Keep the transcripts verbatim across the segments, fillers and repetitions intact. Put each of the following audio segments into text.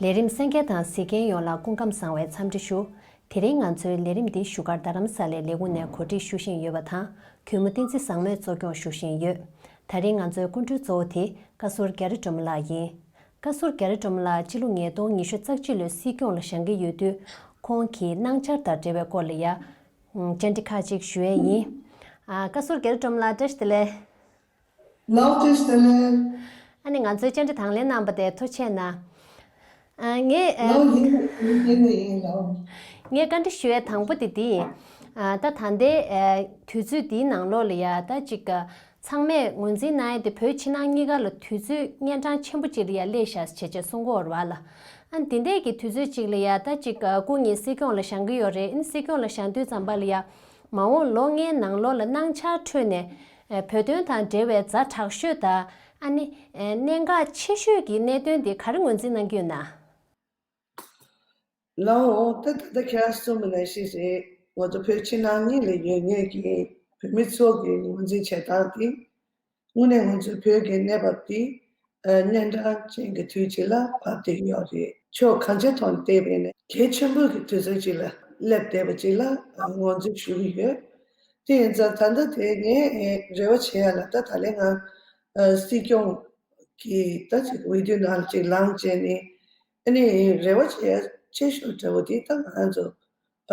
ལས་རིམ་གསན་མཁན་དང་གཟིགས་མཁན་ཡོངས་ལ་སྐུ་ཁམས་བཟང་བའི་འཚམས་འདྲི་ཞུ། དེ་རིང་ང་ཚོའི་ལས་རིམ་འདི་བཞུགས་སྒར་རྡ་རམ་ས་ལའི་ལས་ཁུངས་ནས་གོ་སྒྲིག་ཞུ་བཞིན་ཡོད་པ་དང་། གུས་མོ་བསྟན་འཛིན་བཟང་མོས་གཙོ་སྐྱོང་ཞུ་བཞིན་ཡོད། ད་རིང་ང་ཚོའི་སྐུ་མགྲོན་གཙོ་བོ་དེ་བཀའ་ཟུར་རྒྱ་རི་སྒྲོལ་མ་ལགས་ཡིན། བཀའ་ཟུར་རྒྱ་རི་སྒྲོལ་མ་ལགས་སྤྱི་ལོ་ཉིས་སྟོང་ཉི་ཤུ་རྩ་གཅིག་ལོའི་སྲིད་སྐྱོང་ལ་བཞེངས་ཀྱི་ཡོད་དུས། ཁོང་གི་གནང་འཆར་དང་འབྲེལ་བའི་སྐོར་ལ་ཡ། བཅར་འདྲི་ཁག་ཅིག་ཞུ་ཡས་ཡིན། ཨ། བཀའ་ཟུར་རྒྱ་རི་སྒྲོལ་མ་ལགས་བཀྲ་ཤིས་བདེ་ལེགས། ལགས་བཀྲ་ཤིས་བདེ་ལེགས། ཨ་ནི་ང་ཚོའི་བཅར་འདྲི་དང་ལེན་གནང་བ་དེ་ཐུགས་རྗེ་གནང་། ཨ། ངས། ཨ། ལགས་ཡིན་ཡིན་ཡིན་ལགས། ངས་བཀའ་འདྲི་ཞུ་ཡས་དང་པོ་དེ་འདི་ཡིན། ཨ། ད་ད་ལྟའི་ཨ་དུས་ཚོད་འདིའི་ནང་ལོགས་ལ་ཡ་ད་ཅིག་ཨ་ཚང་མས་ངོས་འཛིན་གནང་ཡས་དེ་བོད་ཕྱི་ནང་གཉིས་ཀ་ལ་དུས་ཚོད་གཉན་འཕྲང་ཆེན་པོ་ཅིག་ལ་ཡ་སླེབས་ཤག་བྱས་བྱས་གསུང་གི་ཡོད་རེད་བ་ལ། ཨ། འདི་འདྲས་ཀྱི་དུས་ཚོད་ཅིག་ལ་ཡ་ད་ཅིག་ཨ་སྐུ་ཉིད་སྲིད་སྐྱོང་ལ་བཞེངས་ཀྱི་ཡོད་རེད། ཨ་ནི་སྲིད་སྐྱོང་ལ་བཞེངས་དུས་ཙམ་པ་ལ་ཡ། མ་འོངས་ལོ་ལྔའི་ནང་ལོགས་ལ་གནང་འཆར་ཁྲོད་ནས། ཨ། བོད་དོན་དང་འབྲེལ་བའི་ཛ་དྲག་ཤོས་དང་། ཨ་ནི། ཨ། གནད་འགག་ཆེ་ཤོས་ཀྱི་གནད་དོན་དེ་ག་རེ་ངོས་འཛིན་གནང་གི་ཡོད་ན། ལགས་འོང་། ད་ད་ལྟ་ཁྱེད་རང་གསུངས་པ་ནང་བཞིན་རེད། ང་ཚོ་བོད་ཕྱི་ནང་གཉིས་ལ་ཡོད་མཁན་གྱི་བོད་མི་ཚོ་གི་ངོས་འཛིན་བྱེད་སྟངས་དེ། དངོས་གནས་ང་ཚོའི་བོད་ཀྱི་གནས་བབ་འདི། ཨ། གཉན་འཕྲང་ཅན་གྱི་དུས་ཅིག་ལ་བབས་བསྡད་ཡོད་རེད། ཕྱོགས་གང་ཅིའི་ཐོག་ནས་བལྟས་པ་ཡིན་ན་གལ་ཆེན་པོ་གི་དུས་ཚོད་ཅིག་ལ་སླེབས་བསྡད་པ་ཅིག་ལ། ཨ། ངོས་འཛིན་ཞུ་གི་ཡོད། དེ་ཡིན་ཙང་ད་ལྟ་དེ་ངས་རེ་བ་བྱེད་ཡ་ལ། ད་ད་ལན་ང་ཨ་སྲིད་སྐྱོང་གི་ད་ཅིག་འོས་བསྡུ་ནང་ལ་ཅིག་ལངས་བྱས་ནས། ཨ་ནི་རེ་བ་བྱེད་ཡ་ཆེ་ཤོས་འདྲ་བོ་དེ་ད་ང་རང་ཚོ།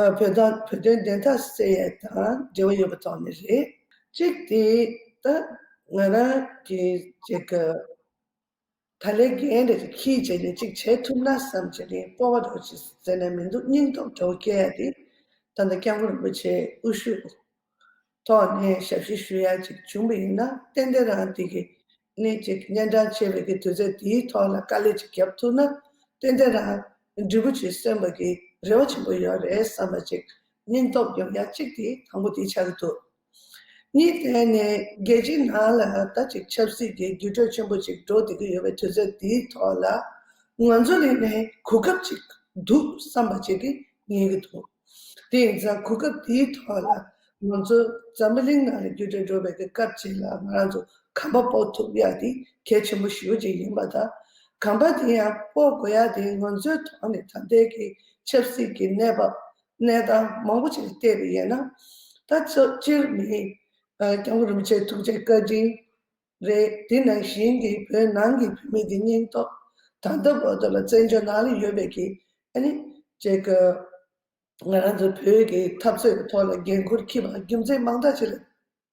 ཨ། བོད་དོན་བོད་དོན་བདེན་མཐའ་གསལ་ཡས་དང་འབྲེལ་བ་ཡོད་པ་ཐོག་ནས་རེད། གཅིག་དེ་ད་ང་རང་གི་ཅིག་ག་ད་ལན་འགན་འདྲ་ཅིག་འཁྱེར་བྱས་ནས་ཅིག་བྱེད་ཐུབ་ན་བསམ་བྱས་ནས། སྤོབས་པ་འདྲ་ཅིག་ཟེར་ན་མི་འདུག་སྙིང་སྟོབས་འདྲ་བོ་སྐྱེ་ཡ་དེ་ད་ལྟ་སྐྱབས་མགོན་རིན་པོ་ཆེ་དབུ་བཞུགས་ཐོག་ནས་ཞབས་ཕྱི་ཞུ་ཡ་ཅིག་བྱུང་བ་ཡིན་ན། ཏན་ཏན་རང་དེ་གི་ནི་ཅིག་གཉན་འཕྲང་ཆེ་བའི་གི་དུས་ཚོད་དེའི་ཐོག་ལ་དཀའ་ལས་ཅིག་རྒྱབ་ཐུབ་ན། ཏན་ཏན་རང་འབྲས་བུ་ཅིག་སོན་པ་གི་རེ་བ་ཆེན་པོ་ཡོད་རེད་བསམ་པ་ཅིག་སྙིང་སྟོབས་ཡོང་ཡ་གཅིག་དེ་དང་པོ་དེ་ཆགས་ཀྱི་འདུག་གཉིས་དེ་ནི་རྒྱལ་སྤྱིའི་ནང་ལ་ད་ཅིག་ཆབ་སྲིད་ཀྱི་འགྱུར་འགྲོས་ཆེན་པོ་ཅིག་འགྲོ་བསྡད་ཀྱི་ཡོད་པའི་དུས་ཚོད་འདིའི་ཐོག་ལ། ང་ཚོ་ལ་ནི་གོ་སྐབས་ཅིག་འདུག་བསམ་པ་ཅིག་གི་ངེས་ཀྱི་འདུག་དེ་ཡིན་ཙང་གོ་སྐབས་དེའི་ཐོག་ལ་ང་ཚོ་འཛམ་བུ་གླིང་ནང་ལ་འགྱུར་འགྲོས་འགྲོ་བའི་གི་སྐབས་ཅིག་ལ་ང་རང་ཚོ་གོམ་པ་སྤོ་ཐུབ་ཡ་དེ་གལ་ཆེན་པོ་ཞེ་པོ་ཅིག་ཡིན་པ་དང་། གོམ་པ་དེ་ཡང་སྤོ་དགོས་ཡ་དེ་ང་ཚོའི་ཐོག་ནས་ད་ལྟའི་གི་ཆབ་སྲིད་ཀྱི་གནས་བབ་གནས་སྟངས་མང་པོ་ཅིག་ལ་བལྟས་པ་ཡིན་ན། ད་ཚོ་སྤྱིར་མི་ཨ་སྐྱབས་མགོན་རིན་པོ་ཆེ་ཐུགས་རྗེ་བཀའ་དྲིན་རེད། དེ་ནང་བཞིན་གྱི་བོད་ནང་གི་བོད་མི་གི་སྙིང་སྟོབས། ད་ལྟ་བར་དུ་ལ་བཙན་བྱོལ་ནང་ལ་ཡོད་པའི་གི་ཨ་ནི་ཅིག་གི་ང་རང་ཚོ་བོད་ཀྱི་འཐབ་རྩོད་ཀྱི་ཐོག་ལ་འགན་འཁུར་འཁྱེར་བ་རྒྱུ་མཚན་མང་དག་ཅིག་ལ་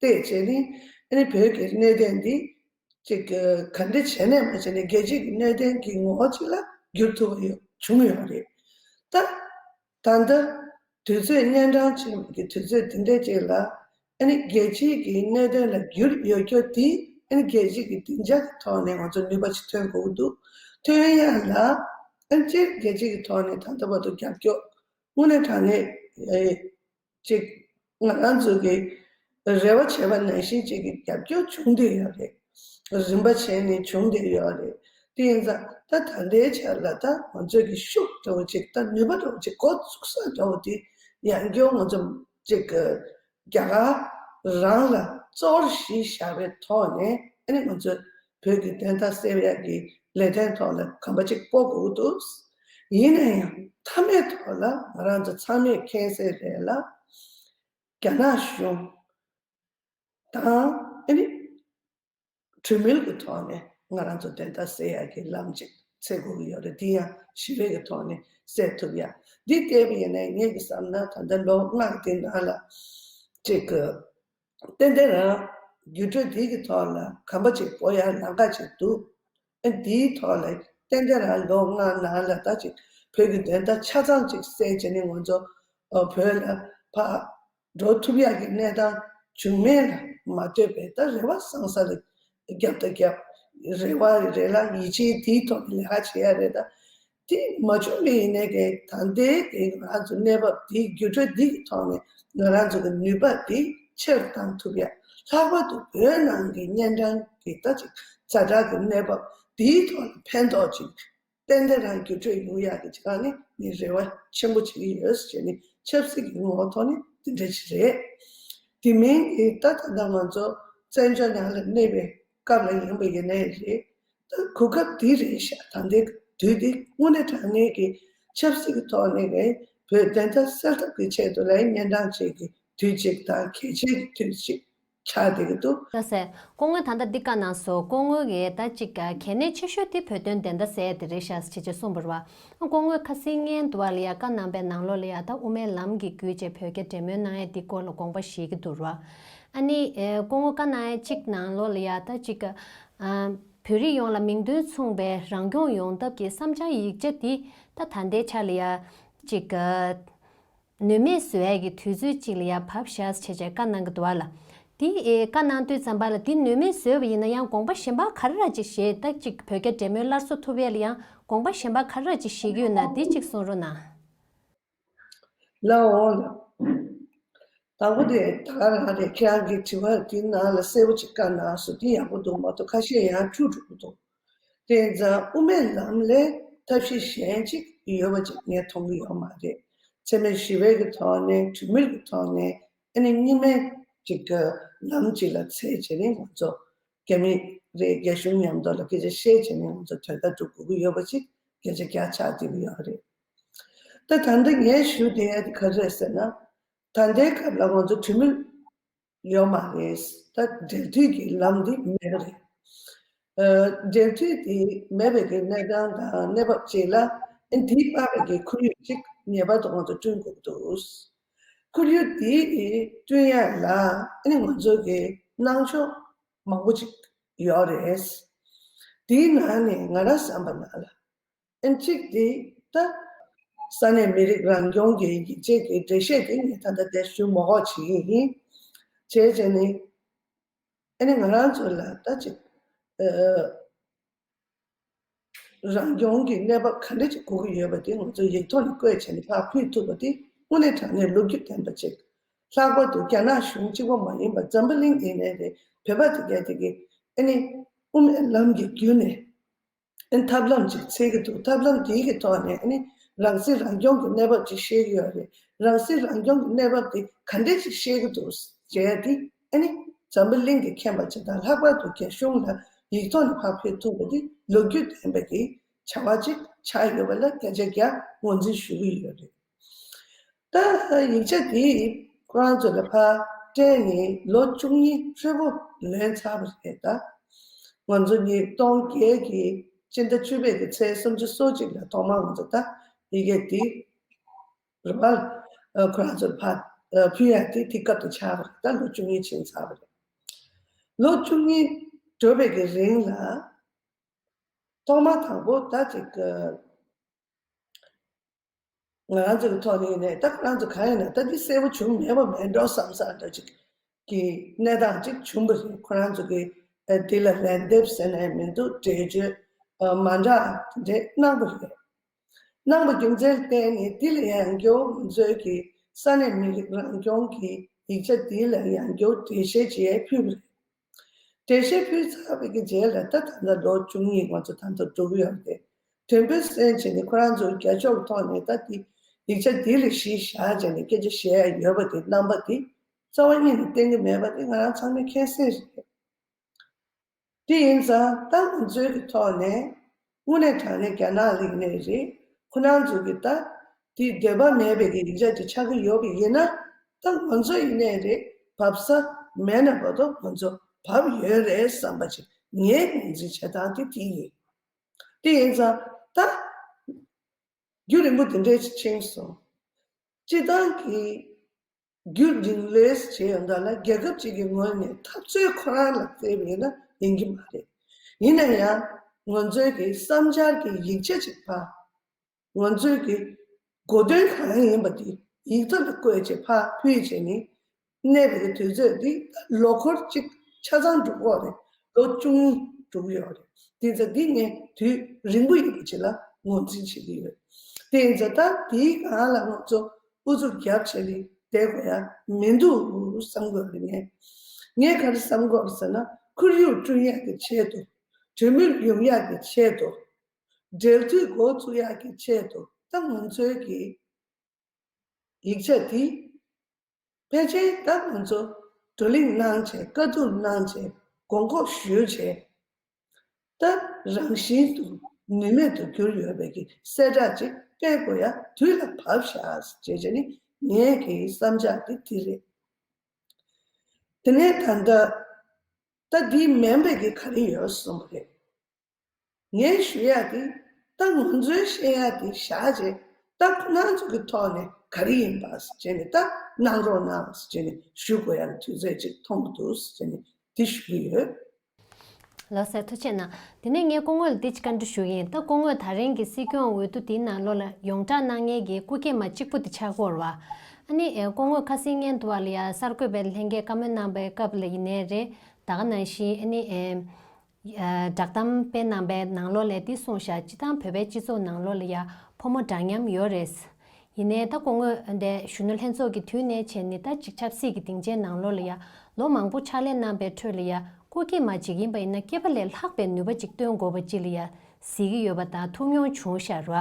བལྟས་བྱས་ནས། ཨ་ནི་བོད་ཀྱི་གནད་དོན་འདི་ཅིག་གི་ག་འདྲ་བྱས་ནས་མ་བྱས་ནས་རྒྱལ་སྤྱིའི་གི་གནད་དོན་གྱི་ངོ་བོ་ཅིག་ལ་འགྱུར་ཐུབ་པ་ཡོད་བྱུང་ཡོད་རེད། ད་ད་ལྟ་དུས་ཚོད་གཉན་འཕྲང་ཆེན་པོ་གི་དུས་ཚོད་འདི་འདྲ་ཅིག་ལ། ཨ་ནི་རྒྱལ་སྤྱིའི་གི་གནད་དོན་ལ་འགྱུར་ཡོད་རྒྱུ་དེ་ཨ་ནི་རྒྱལ་སྤྱིའི་གི་སྡིངས་ཆ་གི་ཐོག་ནས་ང་ཚོ་ནུས་པ་ཅིག་ཐོན་དགོས་ཀྱི་འདུག་ཐོན་ཡ་ལ་ཨ་ནི་སྤྱིར་རྒྱལ་སྤྱི་གི་ཐོག་ནས་ད་ལྟ་བར་དུ་རྒྱབ་སྐྱོར་དངོས་གནས་དྲང་གནས་ཨེ་ཅིག་ང་རང་ཚོ་གི་རེ་བ་བྱས་པ་ནང་བཞིན་ཅིག་གི་རྒྱབ་སྐྱོར་བྱུང་བསྡད་ཡོད་རེད། རིམ་པ་བྱས་ནས་བྱུང་བསྡད་ཡོད་རེད། དེ་ཡིན་ཙང་ད་ད་ལྟའི་ཆར་ལ་ད་ང་ཚོས་ཀྱི་ཤུགས་འདྲ་བོ་ཅིག་དང་ནུས་པ་འདྲ་བོ་ཅིག་འགོ་བཙུགས་ས་འདྲ་བོ་དེ་ཡང་སྐྱར་ང་ཚོ་ཅིག་གི་རྒྱ་གར་རང་ལ་གཙོ་བོར་གཞི་བཞག་པའི་ཐོག་ནས། ཨ་ནི་ང་ཚོས་བོད་ཀྱི་བདེན་མཐའ་གསལ་ཡག་གི་ལས་དོན་ཐོག་ལ་གོམ་པ་གཅིག་སྤོ་དགོས་ཀྱི་འདུག་ཡིན་ན་ཡང་མཐའ་མའི་ཐོག་ལ་ང་རང་ཚོ་ཚང་མས་མཁྱེན་གསལ་རེད་ལ། རྒྱ་ནག་གཞུང་དང་ཨ་ནི་གྲོས་མོལ་གྱི་ཐོག་ནས་ང་རང་ཚོ་བདེན་མཐའ་གསལ་ཡག་གི་ལམ་ཅིག་འཚོལ་དགོས་ཀྱི་ཡོད་རེད། འདི་ཡང་ཞི་བའི་གི་ཐོག་ནས་སེལ་ཐུབ་ཡ། འདི་བལྟས་པ་ཡིན་ན་ངེད་ཀྱི་བསམ་ན་ད་ལྟ་ལོ་ལྔ་དེ་ནང་ལ་ཅིག་གི་ཏན་ཏན་རང་འགྱུར་འགྲོས་འདི་གི་ཐོག་ལ་གོམ་པ་ཅིག་སྤོ་ཡ་ལམ་ཁ་ཅིག་འདུག་ཨ། འདིའི་ཐོག་ལ་ཏན་ཏན་རང་ལོ་ལྔ་ནང་ལ་ད་ཅིག་བོད་ཀྱི་བདེན་མཐའ་ཆ་ཚང་ཅིག་གསལ་བྱས་ནས་ང་ཚོ་ཨ་བོད་ལ་ཕར་འགྲོ་ཐུབ་ཡག་གི་གནས་སྟངས་བྱུང་མེད་ལ་མ་ལྟོས་པའི་ད་རེ་བ་བཟང་ས་ལ་རྒྱབ་དང་རྒྱབ། རེ་བ་རེད་ལ་ཡིད་ཆེས་དེའི་ཐོག་ནས་ལས་ཀ་བྱེད་ཡ་རེད། ད་དེ་མ་བྱུང་བ་ཡིན་ནའི་གི་ད་ལྟའི་གི་ང་རང་ཚོ་གནས་བབ་དེའི་འགྱུར་འགྲོས་འདི་གི་ཐོག་ནས་ང་རང་ཚོ་གི་ནུས་པ་དེ་ཆེར་བཏང་ཐུབ་ཡ། ལྷག་པར་དུ་བོད་ནང་གི་གཉན་འཕྲང་གི་ད་ཅིག་ཛ་དྲག་གི་གནས་བབ་དེའི་ཐོག་ལ་ཕན་ཐོགས་ཅིག་ཏན་ཏན་རང་འགྱུར་འགྲོས་ཡོང་ཡག་གི་ཅིག་ནི་ངས་རེ་བ་ཆེན་པོ་བྱེད་ཀྱི་ཡོད་ཟེར་ནས་ཆབ་སྲིད་ཀྱི་ངོ་བོ་ཐོག་ནས་འདི་འདྲ་ཞིག་རེད། དེ་མིན་གྱི་ད་ད་ལྟ་ང་ཚོ་བཙན་བྱོལ་ནང་ལ་གནས་པའི་སྐབས་ལ་ཡིན་པ་ཡིན་ནའི་རེད། ད་གོ་སྐབས་འདི་རེད་ཤག་ད་ལྟའི་ དུས་འདི་དངོས་གནས་དྲང་གནས་ཀྱི་ཆབ་སྲིད་ཀྱི་ཐོག་ནས་ཀྱི་བོད་བདེན་མཐའ་གསལ་ཐབས་ཀྱི་ཆེད་དུ་ལ་ཡང་གཉན་འཕྲང་ཅིག་གི་དུས་གཅིག་དང་གལ་ཆེའི་དུས་གཅིག་ཆགས་བསྡད་ཀྱི་འདུག། ལགས་སེ། སྐུ་ངོས་ད་ལྟ་འདི་བཀའ་གནང་སོང་། སྐུ་ངོས་ཀྱིས་ད་ཅིག་གལ་གནད་ཆེ་ཤོས་དེ་བོད་དོན་བདེན་མཐའ་གསལ་དེ་རེད་ཤག་ཅེས་ཅེས་གསུངས་པ་རེད་བ། སྐུ་ངོས་ཁ་སང་ཉིན་དུ་བ་ལ་ཡ་བཀའ་གནང་པའི་ནང་ལོགས་ལ་ཡ་ད་དབུ་མའི་ལམ་གྱི་བརྒྱུད་བྱས་བོད་རྒྱ་འབྲེལ་མོལ་གནང་ཡས་འདི་སྐོར་ལ་དགོངས་པ་བཞེས་ཀྱི་འདུག་ར། ཨ་ནི་ཨེ་སྐུ་ངོ་བཀའ་གནང་ཡས་གཅིག་ནང་ལོགས་ལ་ཡ་ད་གཅིག་ཨ་བོད་རིགས་ཡོངས་ལ་མིང་དོན་མཚུངས་པའི་རང་སྐྱོང་ཡོང་ཐབས་ཀྱི་བསམ་འཆར་ཡིག་ཆ་འདི་ད་ད་ལྟའི་ཆ་ལ་ཡ་གཅིག་ཨ་ནུས་མེད་བཟོ་ཡས་ཀྱི་དུས་ཚོད་ཅིག་ལ་ཡ་བབས་ཤག་བྱས་བྱས་བཀའ་གནང་གི་འདུག་བ་ལ། འདི་ཨེ་བཀའ་གནང་དུས་ཙམ་པ་ལ་འདི་ནུས་མེད་བཟོས་པ་ཡིན་ན་ཡང་དགོངས་པ་གཞན་པ་ག་རེ་ར་ཅིག་བཞེས། ད་གཅིག་བོད་རྒྱ་འབྲེལ་མོལ་སླར་གསོ་ཐུབ་ཡས་ལ་ཡང་དགོངས་པ་གཞན་པ་ག་རེ་ར་ཅིག་བཞེས་ཀྱི་ཡོད་ན་འདི་གཅིག་གསུང་རོགས་གནང་། ལགས་འོང་ལགས། དང་པོ་དེ་ད་ག་རང་རེད། ཁྱེད་རང་གི་དྲི་བ་དེའི་ནང་ལ་གསལ་པོ་ཅིག་བཀའ་གནང་སོང་། དེ་ཡག་པོ་འདུག་མ་གཏོགས་ཁ་ཤས་ཡང་འཁྲུག་འགྲོ་གི་འདུག། དེ་ཙང་དབུ་མའི་ལམ་ལས་ཐབས་ཤེས་གཞན་ཅིག་ཡོད་པ་ཅིག་ངས་མཐོང་གི་ཡོད་མ་རེད། འཚེ་མེད་ཞི་བའི་གི་ཐོག་ནས་གྲོས་མོལ་གི་ཐོག་ནས་ཨ་ནི་གཉིས་སྨན་ཅིག་གི་ལམ་ཅིག་ལ་ཚད་བྱས་ནས་ང་ཚོ་རྒྱ་མི་རེད། རྒྱ་གཞུང་མཉམ་དུ་ལ་སྐད་ཆ་བཤད་བྱས་ནས་ང་ཚོ་དོན་དག་སྒྲུབ་དགོས་ཀྱི་ཡོད་པ་ཅིག་སྐད་ཆ་རྒྱག་ཆགས་བསྡད་ཀྱི་ཡོད་རེད། ད་ད་ལྟ་ངས་ཞུ་བསྡད་ཡ་དེ་ག་རེ་རེད་ཟེར་ན། ད་ལྟའི་སྐབས་ལ་ང་ཚོ་གྲོས་མོལ་ཡོད་མ་རེད། ད་འབྲེལ་མཐུད་ཀྱི་ལམ་འདི་མེད་པ་རེད། ཨ་འབྲེལ་མཐུད་འདི་མེད་པའི་གི་གནས་སྟངས་དང་གནས་བབ་ཅིག་ལ་ཨ་འདིས་སྤར་བའི་གི་ཁོར་ཡུག་ཅིག་ངེས་པར་དུ་ང་ཚོ་བསྐྲུན་དགོས་ཀྱི་འདུག། ཁོར་ཡུག་འདི་བསྐྲུན་ཡ་ལ་ཨ་ནི་ང་ཚོ་གི་གནང་ཕྱོགས་མང་པོ་ཅིག་ཡོད་རེད། དེའི་ནང་ནས་ང་རང་བསམ་པ་ནང་ལ། ཨན་གཅིག་དེ་ད་ས་གནས་མི་རིགས་རང་སྐྱོང་གི་ཡིག་ཆའི་གི་འགྲེལ་བཤད་དེ་ངས་ད་ལྟ་དེ་ཞུ་མ་དགོས་བྱེད་ཀྱི་ཡིན། བྱས་བྱས་ནས་ཨ་ནི་ང་རང་ཚོ་ལ་ད་ཅིག་ཨ་རང་སྐྱོང་གི་གནས་བབ་ག་འདྲ་ཅིག་དགོས་ཀྱི་ཡོད་པ་དེ་ང་ཚོ་ཡིག་ཐོག་ནས་བཀོད་བྱས་ནས་ཕར་ཕུལ་ཐུབ་པ་དེ་དངོས་གནས་དྲང་གནས་ལོ་རྒྱུས་ལྡན་པ་ཅིག། ལྷག་པར་དུ་རྒྱ་ནག་གཞུང་གཅིག་པོ་མ་ཡིན་པར་འཛམ་བུ་གླིང་ཡིན་ནའི་རེད། བོད་པ་དེ་གས་དེ་གས་ཨ་ནི་དབུ་མའི་ལམ་གྱི་བརྒྱུད་ནས། ཨ་ནི་ཐབས་ལམ་ཅིག་འཚོལ་གྱི་འདུག། ཐབས་ལམ་དེའི་གི་ཐོག་ནས་ཨ་ནི་རང་སྲིད་རང་སྐྱོང་གི་གནས་བབ་ཅིག་བཤད་ཀྱི་ཡོད་རེད། རང་སྲིད་རང་སྐྱོང་གི་གནས་བབ་དེ་ག་འདྲས་ཅིག་བཤད་ཀྱི་འདུག་ཟེར་དེ་ཨ་ནི་འཛམ་བུ་གླིང་གི་མཁྱེན་པ་ཅིག་དང་ལྷག་པར་དུ་རྒྱ་གཞུང་ལ་ཡིག་ཐོག་ནས་ཕར་ཕུལ་ཐུབ་པ་དེ་ལོ་རྒྱུས་ལྡན་པ་གི་བྱ་བ་ཅིག་ཆགས་ཡོད་པ་ལ་བརྒྱ་ཆ་བརྒྱ་ངོས་འཛིན་ཞུ་གི་ཡོད་རེད། ད་ཡིག་ཆ་དེ་ཁོ་རང་ཚོ་ལ་ཕར་སྤྲད་ནས་ལོ་བཅུ་གཉིས་ཧྲིལ་པོ་ལོན་ཚར་བ་རེད་ད། ང་ཚོ་ཉིས་སྟོང་བརྒྱད་ཀྱི་སྤྱི་ཟླ་བཅུ་པའི་གི་ཚེས་སུམ་ཅུ་སོ་གཅིག་ལ་ཐོག་མར་ང་ཚོ་ད་ཡི་གེ་དེ་རེད་པ། ཁོ་རང་ཚོ་ལ་ཕར་ཕུལ་ཡ་དེ་དེ་སྐབས་དུ་ཆགས་པ་རེད། ད་ལོ་བཅུ་གཉིས་ཕྱིན་ཚར་བ་རེད། ལོ་བཅུ་གཉིས་འགྲོ་བའི་གི་རིང་ལ་ཐོག་མ་དང་པོ་ད་ཅིག་ང་རང་ཚོ་གི་ཐོག་ནས་ནས་ད་ཁོ་རང་ཚོ་གང་ཡིན་ན་ད་འདི་གསལ་པོ་བྱུང་མེད་པ་མེད་འགྲོ་བསམ་བསམ་འདྲ་ཅིག་གི་གནས་སྟངས་ཅིག་བྱུང་བ་རེད། ཁོ་རང་ཚོ་གི་ཨ་འདི་ལ་ལན་འདེབས་ཟེར་ནས་མི་འདུག། འགྲེལ་བརྗོད་ཨ་མ་འདྲ་དེ་འདྲས་གནང་བ་རེད། གནང་བ་རྒྱུ་མཚན་བརྟེན་ནས་འདི་ལ་ཡང་སྐྱོ་བོ་ང་ཚོའི་གི་ས་གནས་མི་རིགས་རང་སྐྱོང་གི་ཡིག་ཆ་འདི་ལ་ཡང་སྐྱོ་བོ་འགྲེལ་བཤད་བྱས་ཕུལ་བ་རེད། འགྲེལ་བཤད་ཕུལ་ཚར་བའི་གི་རྗེས་ལ་ད་ད་ལྟ་ལོ་བཅུ་གཉིས་ང་ཚོ་ད་ལྟ་འགྲོ་གི་ཡོད་རེད། དོན་དཔེ་གསན་བྱས་ནས་ཁོ་རང་ཚོ་རྒྱ་ཕྱོགས་ཐོག་ནས་ད་དེ་ཡིག་ཆ་འདི་ལ་གཞི་བཞག་བྱས་ནས་སྐད་ཆ་བཤད་ཡ་ཡོད་པ་དེ་རྣམ་པ་དེ་རྩ་བ་ཉིད་ནས་བསྟན་གི་མེད་པ་དེ་ང་རང་ཚང་མས་མཁྱེན་གསལ་རེད། དེ་ཡིན་ཙང་ད་ང་ཚོའི་གི་ཐོག་ནས་དངོས་གནས་དྲང་གནས་རྒྱ་ནག་ལ་ཡིན་ནའི་རེད། ཁོ་རང་ཚོ་གི་ད་དེ་འདོད་པ་མེད་པའི་གི་ཡིག་ཆ་དེ་ཆགས་ཀྱི་ཡོད་པ་ཡིན་ན་ད་ང་ཚོ་ཡིན་ནའི་རེད། བབས་ས་མེད་ན་བར་དུ་ང་ཚོ་བབས་ཡོད་རེད་བསམ་པ་ཅིག་ངའི་ངོས་འཛིན་བྱེད་སྟངས་དེ་དེ་ཡིན། དེ་ཡིན་ཙང་ད་རྒྱུན་རིང་པོ་དེ་འདྲས་ཅིག་ཕྱིན་སོང་། སྤྱིར་བཏང་གི་རྒྱུན་རིང་ལོས་བྱས་ཡོང་དུས་ལ་རྒྱལ་ཁབ་ཅིག་གི་ངོས་ནས་འཐབ་རྩོད་ཁོ་རང་ལ་བལྟས་པ་ཡིན་ན་ཡིན་གྱི་མ་རེད། ཡིན་ན་ཡང་ང་ཚོའི་གི་བསམ་འཆར་གྱི་ཡིག་ཆ་ཅིག་ཕར་ང་ཚོའི་གི་གོ་དོན་གང་ཡིན་པ་དེ་ཡིག་ཐོག་ལ་བཀོད་བྱས་ཕར་ཕུལ་བྱས་ནས་གནས་པའི་གི་དུས་ཚོད་འདི་ལོ་འཁོར་གཅིག་ཆ་ཚང་འགྲོ་གི་ཡོད་རེད། ལོ་བཅུ་གཉིས་འགྲོ་གི་ཡོད་རེད། དེ་ཚོ་འདི་ངས་དུས་རིང་པོ་ཡིན་པ་ཅིག་ལ་ངོས་འཛིན་བྱེད་ཀྱི་ཡོད། དེ་ཡིན་ཙང་ད་དེའི་སྒང་ལ་ང་ཚོ་ཨུ་ཚུགས་རྒྱབ་བྱས་ནས་བསྡད་དགོས་ཡ་མི་འདུག་བསམ་གྱི་ཡོད་རེད། ངས་ངས་ག་རེ་བསམ་གྱི་ཡོད་རེད་ཟེར་ན་ཁོར་ཡུག་བསྐྲུན་ཡག་གི་ཆེད་དུ་གྲོས་མོལ་ཡོང་ཡག་གི་ཆེད་དུ་འབྲེལ་མཐུད་འགོ་ཚུགས་ཡག་གི་ཆེད་དུ་ད་ང་ཚོའི་གི་ཡིག་ཆ་འདི་ཕལ་ཆེར་ད་ང་ཚོ་བགྲོ་གླེང་གནང་བྱས་བཀའ་བསྡུར་གནང་བྱས་དགོངས་སྐོར་ཞུས་བྱས་ད་རང་བཞིན་དུ་ ནུས་མེད་དུ་གྱུར་ཡོད་པའི་གི་གསལ་བསྒྲགས་ཅིག་སྤེལ་དགོས་ཡ་དུས་ལ་བབ་ཤག་ཅེས་བྱས་ནས་ངའི་གི་བསམ་འཆར་དེ་དེ་རེད། དེ་ནས་ད་ལྟ་ད་འདི་མིན་པའི་གི་ག་རེ་ཡོད་གསུངས་པ་རེད། ངས་ཞུ་ཡ་དེ་ད་ང་ཚོའི་བཤད་ཡ་དེ་བཞག་རྗེས་ད་ཁོ་རང་ཚོ་གི་ཐོག་ནས་ག་རེ་ཡིན་པ་ཟེར་བྱས་ནས་ད་གནང་རོགས་གནང་ཟེར་བྱས་ནས་ཞུ་དགོས་ཡ་གི་དུས་ཚོད་ཅིག་མཐོང་གི་འདུག་ཟེར་བྱས་ནས་འདི་ཞུ་གི་ཡོད། ལགས་སོ། ཐུགས་རྗེ་གནང་། དེ་ནས་ངས་སྐུ་ངོ་ལ་འདི་ཅིག་བཀའ་འདྲི་ཞུ་གི་ཡིན། ད་སྐུ་ངོས་ད་རིང་གི་སྲིད་སྐྱོང་འོས་བསྡུ་དེའི་ནང་ལོགས་ལ་ཡོངས་བསྒྲགས་གནང་མཁན་གྱི་སྐུ་སྐྱེས་མ་གཅིག་པུ་དེ་ཆགས་ཀྱི་ཡོད་རེད་བ། ཨ་ནི་ཨེ་སྐུ་ངོས་ཁ་སང་བརྙན་དུ་བ་ལ་ཡ་གསར་འགོད་པས་ལྷན་རྒྱས་བཀའ་མོལ་གནང་པའི་སྐབས་ལ་ཡིན་ནའི་རེད། ད་ག་ནང་བཞིན་ཨ་ནི་ཨེ་ཨ་བསྒྲགས་གཏམ་སྤེལ་གནང་པའི་ནང་ལོགས་ལ་དེ་གསུངས་ཤག་སྤྱི་བཏང་བོད་པའི་སྤྱི་ཚོགས་ནང་ལོགས་ལ་ཡ་ཕོ་མོ་འདྲ་མཉམ་ཡོད་རེད། ཡིན་ནའི་ད་སྐུ་ངོས་འདི་གཞོན་ནུ་ལྷན་ཚོགས་ཀྱི་དུས་ནས་བྱས་ནས་ད་ཅིག་ཆབ་སྲིད་ཀྱི་སྡིངས་ཆའི་ནང་ལོགས་ལ་ཡ་ལོ་མང་པོ་ཕྱག་ལས་གནང་པའི་ཁྲོད་ལ་ཡ་སྐུ་སྐྱེས་མ་ཅིག་ཡིན་པ་ཡིན་ན་སྐྱེས་པ་ལས་ལྷག་པའི་ནུས་པ་ཅིག་སྟོན་དགོས་པ་ཅིག་ལ་ཡ་གཟིགས་ཀྱི་ཡོད་པ་དང་ཐུགས་མྱོང་བྱུང་ཤག་ར།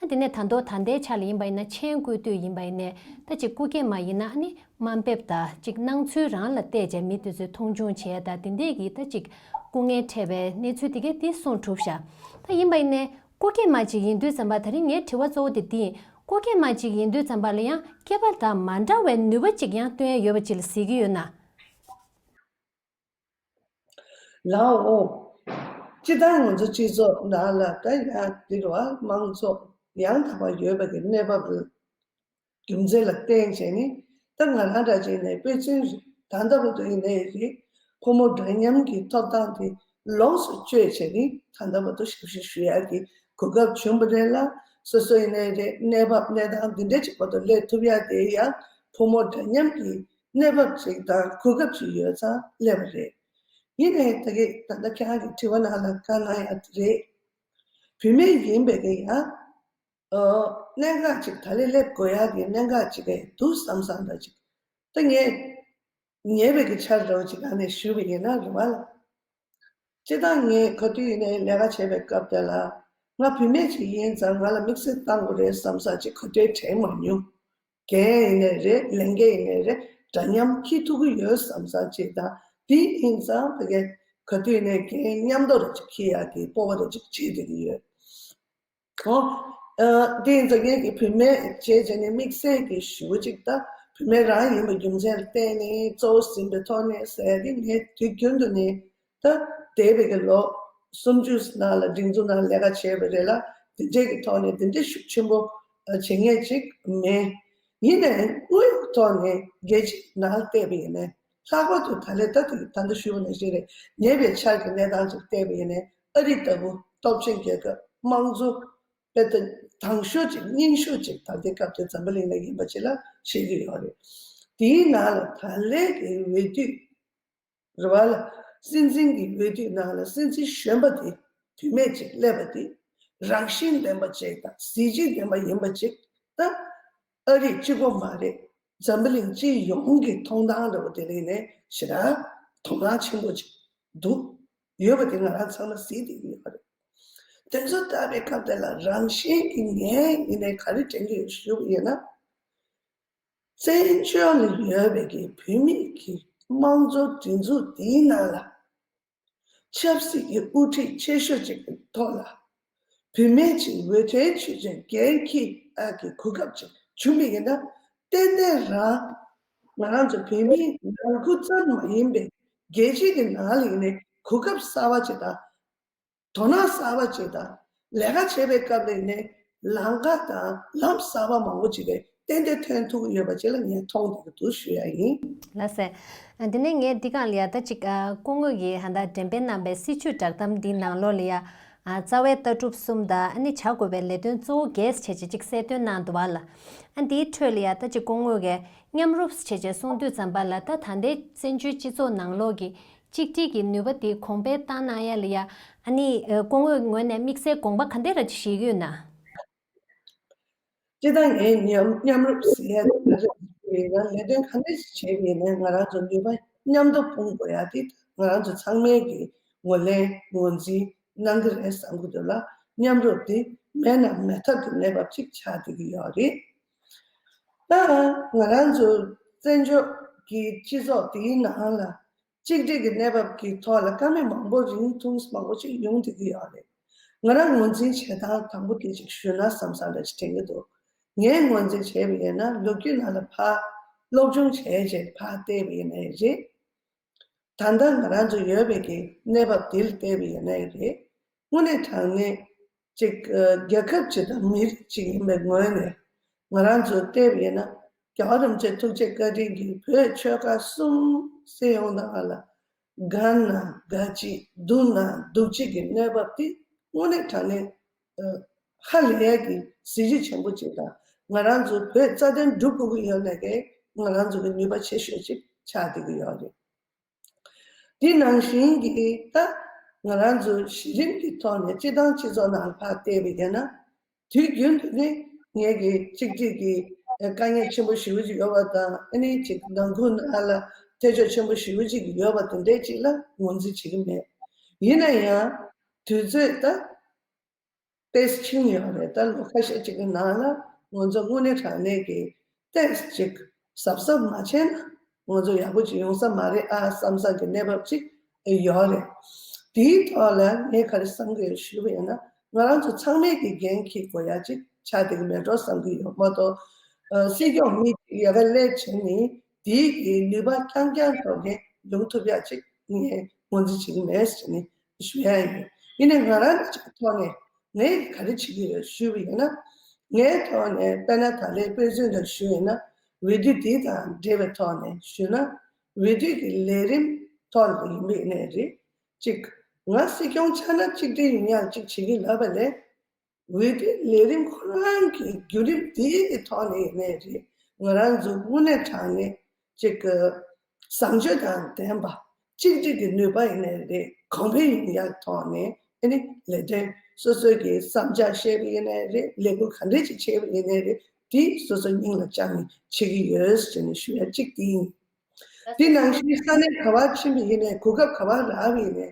ཨ་དེ་ནས་ད་དུང་ད་ལྟའི་ཆ་ལ་ཡིན་པ་ཡིན་ན་མཆན་བཀོད་དུས་ཡིན་པ་ཡིན་ནའི་ད་ཅིག་སྐུ་སྐྱེས་མ་ཡིན་ན་ཨ་ནི་དམའ་འབེབས་དང་ཅིག་སྣང་ཚུལ་རང་ལ་བལྟས་བྱས་མི་དེ་ཚོས་མཐོང་ཆུང་བྱས་དང་དེ་འདྲས་ཀྱི་ད་ཅིག་སྐུ་ངལ་འཕྲད་པའི་གནས་ཚུལ་དེ་གས་དེ་གསུངས་གྲུབ་ཤག་ད་ཡིན་པ་ཡིན་ནའི་སྐུ་སྐྱེས་མ་ཅིག་ཡིན་དུས་ཙམ་པ་ད་རིང་ངའི་དྲི་བ་གཙོ་བོ་དེ་འདི་ཡིན། སྐུ་སྐྱེས་མ་ཅིག་ཡིན་དུས་ཙམ་པ་ལ་ཡང་སྐྱེས་པ་དང་མ་འདྲ་བའི་ནུས་པ་ཅིག་ཡང་སྟོན་ཡ་ཡོད་པ་ཅིག་ལ་གཟིགས་ཀྱི་ཡོད་ན། ལའོ། སྤྱི་བཏང་ང་ཚོ་སྤྱི་ཚོགས་ནང་ལ་ད་ཡང་འདི་རུ་དམངས་གཙོ་ཡང་དག་པ་ཡོད་པ་གི་གནས་བབ་རེད། རྒྱུ་མཚན་ལ་བརྟེན་བྱས་ནས་ད་ང་རང་འདྲ་བྱས་ནས་དཔེ་མཚོན་ད་ལྟ་བར་དུ་ཡིན་ནའི་རེད། ཕོ་མོ་འདྲ་མཉམ་གྱི་ཐོབ་ཐང་དེ་ལོངས་སུ་སྤྱོད་བྱས་ནས་ད་ལྟ་བར་དུ་ཞབས་ཞུ་ཞུ་ཡག་གི་གོ་སྐབས་བྱུང་བ་རེད་ལ། སོ་སོ་ཡིན་ནའི་རེད། གནས་བབ་གནས་སྟངས་འདི་འདྲ་ཅིག་བར་དུ་སླེབས་ཐུབ་ཡག་དེ་ཡང་ཕོ་མོ་འདྲ་མཉམ་གྱི་གནས་བབ་ཅིག་དང་གོ་སྐབས་ཅིག་ཡོད་ཙང་སླེབས་པ་རེད། ཡིན་ནའི་ད་གི་ད་ལྟ་ཁྱེད་རང་གི་དྲི་བ་ནང་ལ་བཀའ་གནང་ཡག་དེ་རེད། བུད་མེད་ཡིན་པའི་གི་ཡང་། ཨོ། གནད་འགག་ཅིག་ད་ལས་སླེབས་དགོས་ཡག་གི་གནད་འགག་ཅིག་གས་འདུག་བསམ་བསམ་འདྲ་ཅིག་ད་ངས་ཉེ་བའི་གི་ཆར་འདྲ་བོ་ཅིག་ཨ་ནས་ཞུས་པ་ཡིན་ན་རེད་བ་ལ། སྤྱིར་བཏང་ངས་ག་དུས་ཡིན་ནའི་ལས་ཀ་བྱེད་པའི་སྐབས་དེ་ལ་ང་བུད་མེད་ཅིག་ཡིན་ཙང་ང་ལ་དམིགས་བསལ་བཏང་དགོས་རེད་བསམ་ས་ཅིག་ག་དུས་དྲན་མ་མྱོང་། རྒན་ཡིན་ནའི་རེད། ལས་འགན་ཡིན་ནའི་རེད། འདྲ་མཉམ་འཁྱེར་ཐུབ་ཀྱི་ཡོད་བསམ་ས་ཅིག་དང་དེ་ཡིན་ཙང་ཕ་གི་ག་དུས་ཡིན་ནའི་འགན་མཉམ་དུ་ར་ཅིག་འཁྱེར་ཡག་གི་སྤོབས་པ་ར་ཅིག་བྱེད་བསྡད་ཀྱི་ཡོད། ཨོ། ཨ། དེ་ཡིན་ཙང་ངས་ཀྱི་བུད་མེད་བྱས་བྱས་ནས་དམིགས་བསལ་གྱི་ཞུ་གཅིག་ད་བུད་མེད་རང་ཡིན་པའི་རྒྱུ་མཚན་ལ་བརྟེན་ནས་གཙོ་བོ་ཟིན་པའི་ཐོག་ནས་ཟེར་ཡ་དེ་ངས་དུས་རྒྱུན་དུ་ནས་ད་འདས་པའི་གི་ལོ་སུམ་ཅུ་ནང་ལ་སྒྲིག་འཛུགས་ནང་ལས་ཀ་བྱས་པ་རེད་ལ། དེ་འདྲའི་གི་ཐོག་ནས་དེ་འདྲའི་ཤུགས་ཆེན་པོ་བྱེད་མཁན་ཅིག་མེད། ཡིན་ནའི་དངོས་ཡོད་ཐོག་ནས་རྒྱལ་སྤྱིའི་ནང་བལྟས་པ་ཡིན་ནའི་ལྷག་པར་དུ་ད་ལས་ད་དུས་ད་ལྟ་ཞུས་པ་ནང་བཞིན་རེད། ཉེ་བའི་ཆར་གྱི་གནས་སྟངས་ཅིག་བལྟས་པ་ཡིན་ནའི་ཨ་རི་ལྟ་བུ་སྟོབས་ཆེན་རྒྱལ་ཁབ་དམངས་གཙོ་དཔེ་ད་དང་ཤོས་ཅིག་སྙིང་ཤོས་ཅིག་ད་ལྟའི་སྐབས་དེ་འཛམ་བུ་གླིང་ལ་ཡིན་པ་ཅིག་ལ་བཤད་ཀྱི་ཡོད་རེད། དེའི་ནང་ལ་ད་ལས་ཀྱི་འོས་བསྡུ་རེད་བ་ལ། སྲིད་འཛིན་གྱི་འོས་བསྡུ་ནང་ལ་སྲིད་འཛིན་གཞོན་པ་དེ་བུད་མེད་ཅིག་སླེབས་པ་དེ་རང་བཞིན་ལྡན་པ་ཅིག་དང་གཟི་བརྗིད་ལྡན་པ་ཡིན་པ་ཅིག་ད་ཨ་རི་གཅིག་པོ་མ་རེད། འཛམ་བུ་གླིང་སྤྱི་ཡོངས་ཀྱི་མཐོང་སྟངས་འདྲ་བོ་དེ་ལ་ཡིན་ནའི་ཞེ་དྲག་དོ་སྣང་ཆེན་པོ་ཅིག་འདུག་ཡོད་པ་དེ་ང་རང་ཚང་མ་གཟིགས་བསྡད་ཀྱི་ཡོད་རེད། དེ་ཚོ་ལྟ་བའི་སྐབས་དེ་ལ་རང་བཞིན་གྱི་ངས་ཡིན་ནའི་ག་རེ་དྲན་གྱི་ཡོད་ཞུ་བ་ཡིན་ན། བཙན་བྱོལ་ལ་ཡོད་པའི་གི་བོད་མི་གི་དམངས་གཙོ་སྒྲིག་འཛུགས་འདིའི་ནང་ལ་ཆབ་སྲིད་ཀྱི་དབུ་ཁྲིད་ཆེ་ཤོས་ཅིག་གི་ཐོག་ལ་བུད་མེད་ཅིག་འོས་ཐོན་ཆོས་ཅན་འགན་འཁྱེར་ཨ་གི་གོ་སྐབས་ཅིག་བྱུང་བ་ཡིན་ན་ཏན་ཏན་རང་ང་རང་ཚོ་བོད་མིའི་ནང་ཁུལ་ཙམ་མ་ཡིན་པའི་རྒྱལ་སྤྱི་གི་ནང་ལ་ཡིན་ནའི་གོ་སྐབས་གསར་བ་ཅིག་དང་། དོ་སྣང་གསར་བ་ཅིག་དང་ལས་ཀ་བྱེད་པའི་སྐབས་ལ་ནས་ལམ་ཁ་དང་ལམ་གསར་བ་མང་པོ་ཅིག་ལ་ཏན་ཏན་ཐོན་ཐུབ་ཀྱི་ཡོད་པ་ཅིག་ལ་ངས་མཐོང་བསྡད་ཀྱི་འདུག་ཞུ་ཡ་ཡིན། ལགས་སེ། འདི་ནས་ངས་འདི་གང་ལ་ཡ་ད་ཅིག་སྐུ་ངོས་ཀྱིས་ཧ་ད་འགྲེམས་སྤེལ་གནང་པའི་སྲིད་བྱུས་བསྒྲགས་གཏམ་འདིའི་ནང་ལོགས་ལ་ཡ་རྩ་བའི་ལྟ་གྲུབ་གསུམ་དང་ཨ་ནི་བྱ་དགོས་པའི་ལས་དོན་གཙོ་བོ་བརྒྱད་བྱས་བྱས་ཅིག་གསལ་སྟོན་གནང་འདུག་བ་ལ། ཨ་འདིའི་ཁྲོད་ལ་ཡ་ད་ཅིག་སྐུ་ངོས་ཀྱིས་མཉམ་རུབ་བྱས་བྱས་གསུང་དུས་ཙམ་པ་ལ་ད་ད་ལྟའི་བཙན་བྱོལ་སྤྱི་ཚོགས་ནང་ལོགས་ཀྱི་གཅིག་སྒྲིལ་གྱི་ནུས་པ་དེ་གོང་འཕེལ་བཏང་གནང་ཡ་ལ་ཡ། ཨ་ནི་སྐུ་ངོའི་ངོས་ནས་དམིགས་བསལ་དགོངས་པ་ག་འདྲ་ར་ཅིག་བཞེས་ཀྱི་ཡོད་ན། སྤྱིར་བཏང་ངས་མཉམ་མཉམ་རུབ་ཟེར་ཡ་དེ་ག་རེ་ཡིན་ན་ལས་དོན་ག་འདྲ་ཞིག་བྱེད་ཀྱི་ཡིན་ན་ང་རང་ཚོ་ནུས་པ་མཉམ་དུ་སྤུངས་དགོས་ཡ་དེ་ང་རང་ཚོ་ཚང་མས་ཀྱི་ངོས་ལེན་ངོས་འཛིན་གནང་གི་རེད་བསམ་གྱི་འདུག་ལ། མཉམ་རུབ་དེ་མེད་ན་མེད་ཐབས་ཀྱི་གནས་བབ་ཅིག་ཆགས་བསྡད་ཀྱི་ཡོད་རེད། ད་ང་རང་ཚོ་བཙན་བྱོལ་གྱི་སྤྱི་ཚོགས་དེའི་ནང་ལ་གཅིག་སྒྲིལ་གྱི་གནས་བབ་ཀྱི་ཐོག་ལ་བཀའ་མོལ་མང་པོ་རིང་ཐུང་མང་པོ་ཞིག་ཡོང་བསྡད་ཀྱི་ཡོད་རེད། ང་རང་ངོས་འཛིན་བྱེད་སྟངས་དང་པོ་དེ་ཅིག་ཞུས་ན་བསམ་བསམ་འདྲ་ཅིག་དྲན་གྱི་འདུག་ངས་ངོས་འཛིན་བྱས་པ་ཡིན་ན་ལོ་རྒྱུས་ནང་ལ་ཕར་སློབ་སྦྱོང་བྱས་རྗེས་ཕར་བལྟས་པ་ཡིན་ནའི་རེད། ད་ལྟ་ང་རང་ཚོ་ཡོད་པའི་གི་གནས་བབ་དེ་ལ་བལྟས་པ་ཡིན་ནའི་རེད། དངོས་གནས་དྲང་གནས་ཅིག་ཨ། རྒྱལ་ཁབ་ཅིག་དང་མི་རིགས་ཅིག་ཡིན་པའི་ངོས་ནས་ང་རང་ཚོ་བལྟས་པ་ཡིན་ན་རྒྱལ་བ་རིན་པོ་ཆེ་ཐུགས་རྗེ་བཀའ་དྲིན་གྱིས་བོད་ཆོལ་ཁ་གསུམ་སྲིད་གཡོག་ནང་ལ་དགའ་ན་དགའ་གཅིག་སྡུག་ན་སྡུག་གཅིག་གི་གནས་བབ་དེ་དངོས་གནས་དྲང་གནས་ཨ། ཧ་ལས་ཡག་གི་གཟི་བརྗིད་ཆེན་པོ་ཅིག་དང་ང་རང་ཚོ་བོད་རྩ་དོན་སྒྲུབ་དགོས་ཀྱི་ཡོད་ནའི་ང་རང་ཚོ་གི་ནུས་པ་ཆེ་ཤོས་ཅིག་ཆགས་བསྡད་ཀྱི་ཡོད་རེད། འདི་ནང་བཞིན་གྱི་ད་ང་རང་ཚོ་གཞི་རིམ་གྱི་ཐོག་ནས་སྤྱི་བཏང་སྤྱི་ཚོགས་ནང་ཕར་བལྟས་པ་ཡིན་ན་དུས་རྒྱུན་དུ་ནི་ངེད་ཀྱི་གཅིག་སྒྲིལ་གྱི་དཀའ་ངལ་ཆེན་པོ་ཞེ་པོ་ཅིག་ཡོད་པ་དང་ཨ་ནི་ཅིག་ནང་ཁུལ་ནང་ལ་ཐེ་ཇུས་ཆེན་པོ་ཞེ་པོ་ཅིག་ཡོད་པ་དེ་འདྲའི་ཅིག་ལ་ངོས་འཛིན་བྱེད་ཀྱི་མེད། ཡིན་ན་ཡང་དུས་ཚོད་ད་ཏོག་ཙམ་ཕྱིན་ཡོད་རེད། ད་ལོ་ཁ་ཤས་ཅིག་གི་ནང་ལ་ང་ཚོ་དངོས་གནས་དྲང་གནས་ཀྱི་ཏོག་ཙམ་ཅིག་གཟབ་གཟབ་མ་བྱས་ན་ང་ཚོ་ཡག་པོ་ཅིག་ཡོང་ས་མ་རེད་ཨ་བསམ་བསམ་གྱི་གནས་བབ་ཅིག་ཡོད་རེད། དེའི་ཐོག་ལ་ངས་ག་རེ་བསམ་གྱི་ཡོད་ཞུས་པ་ཡིན་ན་ང་རང་ཚོ་ཚང་མས་ཀྱི་འགན་འཁྱེར་དགོས་ཡ་ཅིག་ཆགས་བསྡད་ཀྱི་མེད་འགྲོ་བསམ་གྱི་ཡོད་མ་གཏོགས་ཨ། སྲིད་སྐྱོང་མི་ཅིག་ཡ་ག་སླེབས་བྱས་ནས་དེའི་གི་ནུས་པ་རྐྱང་རྐྱང་ཐོག་ནས་ཡོང་ཐུབ་ཡ་ཅིག་ངས་ངོས་འཛིན་བྱེད་ཀྱི་མེད་ཟེར་ནས་ཞུ་ཡ་ཡིན། ཡིན་ནའི་ང་རང་ཅིག་ཐོག་ནས་ངས་ག་རེ་བྱེད་ཀྱི་ཡོད་ཞུས་པ་ཡིན་ན། ངའི་ཐོག་ནས་དཔེར་ན་ད་ལན་དཔེ་མཚོན་དུ་ཞུས་ཡིན་ན་འོས་བསྡུ་འདི་དང་འབྲེལ་བའི་ཐོག་ནས་ཞུས་ན་འོས་བསྡུ་གི་ལས་རིམ་ཐོག་ནས་ཡིན་པ་ཡིན་ནའི་རེད། གཅིག་ང་སྲིད་སྐྱོང་ཆགས་ན་གཅིག་སྒྲིལ་ཡོང་ཡག་གཅིག་བྱེད་ཀྱི་ལབ་པ་ལས། འོས་བསྡུའི་ལས་རིམ་ཁོ་རང་གི་བརྒྱུད་རིམ་དེའི་ཐོག་ནས་ཡིན་ནའི་རེད། ང་རང་ཚོ་དངོས་གནས་དྲང་གནས་ཅིག་གི་བཟང་སྤྱོད་དང་ལྡན་པ་གཅིག་སྒྲིལ་གྱི་ནུས་པ་ཡིན་ནའི་རེད། གོང་འཕེལ་ཡོང་ཡག་ཐོག་ནས་ཨ་ནི་ལས་དོན་སོ་སོའི་གི་བསམ་འཆར་བཤད་པ་ཡིན་ནའི་རེད། ལས་འགུལ་ག་འདྲས་ཅིག་བྱས་པ་ཡིན་ནའི་རེད། དེ་སོ་སོ་སྙིང་ལ་བཅངས་ནས་བྱེད་ཀྱི་ཡོད་ཟེར་ནས་ཞུ་ཡ་གཅིག་དེ་ཡིན། དེ་ནང་བཞིན་ས་གནས་ག་པར་ཕྱིན་པ་ཡིན་ནའི་གོ་སྐབས་ག་པར་རག་པ་ཡིན་ནའི།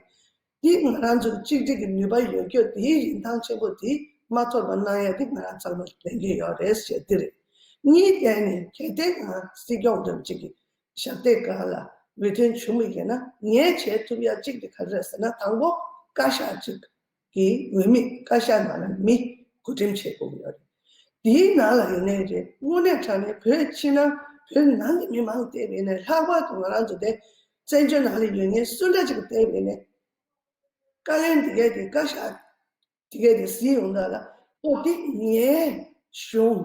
འདི་ང་རང་ཚོ་གཅིག་སྒྲིལ་གྱི་ནུས་པ་ཡོད་རྒྱུ་དེའི་རིན་ཐང་ཆེན་པོ་དེ་མ་ཐོར་བ་གནང་ཡ་དེ་ང་རང་ཚང་མ་ལས་འགན་ཡོད་རེད་ཞེས་འདི་རེད། གཉིས་ཐད་ནས་གལ་ཏེ་ང་སྲིད་སྐྱོང་འདེམས་ཅིག་གི་ཞབས་སྟེགས་སྒང་ལ་འོས་ཐོན་བྱུང་བ་ཡིན་ན་ངས་བྱེད་ཐུབ་ཡ་གཅིག་དེ་ག་རེ་རེད་ཟེར་ན་དང་པོ་བཀའ་ཤག་ཅིག་གི་འོས་མི་བཀའ་ཤག་ནང་ལ་མི་བགོ་འགྲེམས་བྱེད་དགོས་ཀྱི་ཡོད་རེད། དེའི་ནང་ལ་ཡིན་ནའི་རེད། དངོས་གནས་དྲང་གནས་བོད་ཕྱི་ནང་བོད་ནང་གི་མི་མང་བལྟས་པ་ཡིན་ནའི་ལྷག་པར་དུ་ང་རང་ཚོ་དེ་བཙན་བྱོལ་ནང་ལ་ཡོད་མཁན་སུ་འདྲ་ཅིག་བལྟས་པ་ཡིན་ནའི། བཀའ་བློན་དེ་གས་དེ་བཀའ་ཤག་དེ་གས་དེ་གཟིགས་ཡོང་ད་ལ་ཨོ་དེ་ངའི་གཞུང་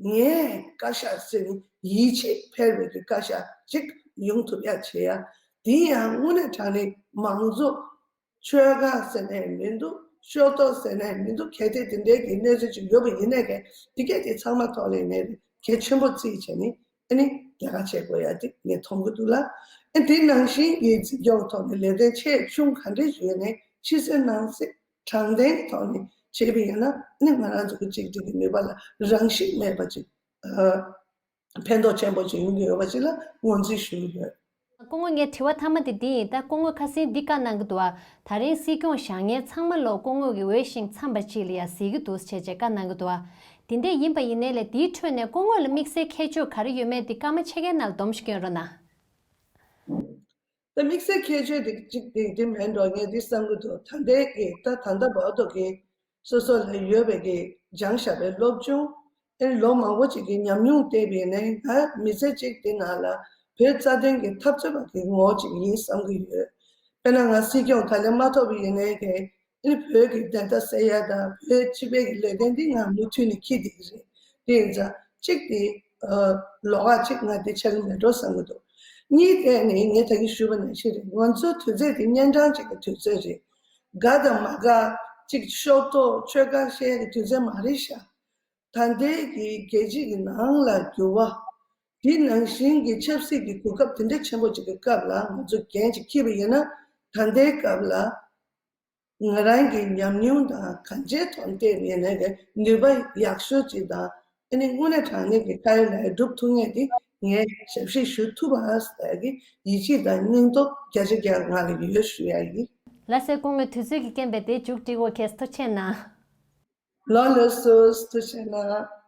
ངའི་བཀའ་ཤག་ཟེར་ནས་ཡིད་ཆེས་འཕེར་བའི་གི་བཀའ་ཤག་ཅིག་ཡོང་ཐུབ་ཡ་བྱེད་ཡ། དེ་ཡང་དངོས་གནས་དྲང་གནས་མང་གཙོ་ཆོལ་ཁ་ཟེར་ནས་མི་འདུག་ཤོག་ཐོག་ཟེར་ནས་མི་འདུག་གལ་ཏེ་དེ་འདྲའི་གི་གནས་ཚུལ་ཅིག་ཡོད་པ་ཡིན་ནའི་གལ་དེ་གས་དེ་ཚང་མ་ཐོག་ལས་ནས་གལ་ཆེན་པོ་བརྩིས་བྱས་ནས། ཨ་ནི་ལས་ཀ་བྱེད་དགོས་ཡ་དེ་ངས་མཐོང་གི་འདུག་ལ། ཨ་དེ་ནང་བཞིན་གྱི་འཛིན་སྐྱོང་ཐོག་ནས་ལས་དོན་ཆེ་ཆུང་ག་འདྲས་ཡོད་ནས་ཕྱི་གསལ་ནང་གསལ་དྲང་བདེན་ཐོག་ནས་བྱས་པ་ཡིན་ན་ཨ་ནི་ང་རང་ཚོ་གི་གཅིག་སྒྲིལ་གྱི་ནུས་པ་ལ་རང་བཞིན་མེད་པ་ཅིག་ཨ་ཕན་ཐོགས་ཆེན་པོ་ཅིག་ཡོང་གི་ཡོད་པ་ཅིག་ལ་ངོས་འཛིན་ཞུ་གི་ཡོད། སྐུ་ངོ་ངའི་དྲི་བ་མཐའ་མ་དེ་འདི་ཡིན། ད་སྐུ་ངོ་ཁ་སང་འདི་བཀའ་གནང་གི་འདུག་བ། ད་རིང་སྲིད་སྐྱོང་བཞེངས་མཁན་ཚང་མ་ལོ་སྐུ་ངོ་གི་འོས་ཤིང་འཚམས་པ་ཅིག་ལ་ཡ་གཟིགས་ཀྱི་འདུག་ཅེས་བཅས་བཀའ་གནང་གི་འདུག་བ། དེ་འདྲ་ཡིན་པ་ཡིན་ནའི་ལས་དེའི་ཁྲོད་ནས་སྐུ་ངོ་ལ་དམིགས་བསལ་ཁྱད་ཆོས་ག་རེ་ཡོད་མེད་དེ་སྐར་མ་ཕྱེད་ཀའི་ནང་ལ་སྡོམ་ཞིག་སྐྱོན་རོགས་གནང་། ད་དམིགས་བསལ་ཁྱད་ཆོས་དེ་གཅིག་དེ་དེ་མེད་འགྲོ་ངས་འདི་བསམ་གྱི་འདུག་ད་ལྟའི་གི་ད་ད་ལྟ་བར་དུ་གི་སོ་སོ་ལ་ཡོད་པའི་གི་སྦྱངས་བཞག་པའི་སློབ་སྦྱོང་། ཨེ་ལོ་མང་པོ་ཅིག་གི་ཉམས་མྱོང་བལྟས་པ་ཡིན་ནའི་ང་མི་ཚེ་གཅིག་དེ་ནང་ལ་བོད་རྩ་དོན་གྱི་འཐབ་རྩོད་པ་གི་ངོ་བོ་ཅིག་ཡིན་བསམ་གྱི་ཡོད། དཔེར་ན་ང་སྲིད་སྐྱོང་ད་ལན་མ་ཐོབ་པ་ཡིན་ནའི་གི་ཨེ་བོད་ཀྱི་བདེན་མཐའ་གསལ་ཡ་དང་བོད་སྤྱི་པའི་གི་ལས་དོན་འདི་ང་མུ་མཐུད་ནས་འཁྱེར་བསྡད་ཀྱི་རེད། དེ་ཡིན་ཙང་གཅིག་དེ་ལོགས་ཀ་གཅིག་ང་དེ་ཆགས་ཀྱི་མེད་འགྲོ་བསམ་གྱི་འདུག་གཉིས་དེ་ནི་ངས་ད་གིན་ཞུས་པ་ནང་བཞིན་རེད། ང་ཚོའི་དུས་ཚོད་དེ་གཉན་འཕྲང་ཅིག་གི་དུས་ཚོད་རེད། དགའ་དང་མ་དགའ་གཅིག་ཤོག་ཐོག་ཆོལ་ཁ་བཤད་ཡ་གི་དུས་ཚོད་མ་རེད་ཤག་ད་ལྟའི་གི་རྒྱལ་སྤྱི་གི་ནང་ལ་འགྱུར་བ། དེ་ནང་བཞིན་གྱི་ཆབ་སྲིད་ཀྱི་གོ་སྐབས་དེ་འདྲ་ཆེན་པོ་ཅིག་གི་སྐབས་ལ་ང་ཚོ་འགན་ཅིག་འཁྱེར་བ་ཡིན་ན་ད་ལྟའི་སྐབས་ལ་ང་རང་གི་ཉམས་མྱོང་དང་གང་ཅིའི་ཐོག་བལྟས་པ་ཡིན་ན་གི་ནུས་པ་ཡག་ཤོས་ཅིག་དང་ཨ་ནི་དངོས་གནས་དྲང་གནས་ཀྱི་ཁ་ཡོད་ལག་ཡོད་སྒྲུབ་ཐུབ་མཁན་དེ་ངས་ཞབས་ཕྱི་ཞུ་ཐུབ་པ་ཟེར་གི་ཡིད་ཆེས་དང་སྙིང་སྟོབས་བརྒྱ་ཆ་བརྒྱ་ང་ལ་ཡོད་ཞུ་ཡ་ཡིན། ལགས་སོ། སྐུ་ངོ་དུས་ཚོད་ཀྱི་རྐྱེན་པས་དེ་མཇུག་སྒྲིལ་དགོས་ཁེལ། ཐུགས་རྗེ་གནང་། ལགས་ལགས་སོ། ཐུགས་རྗེ་གནང་།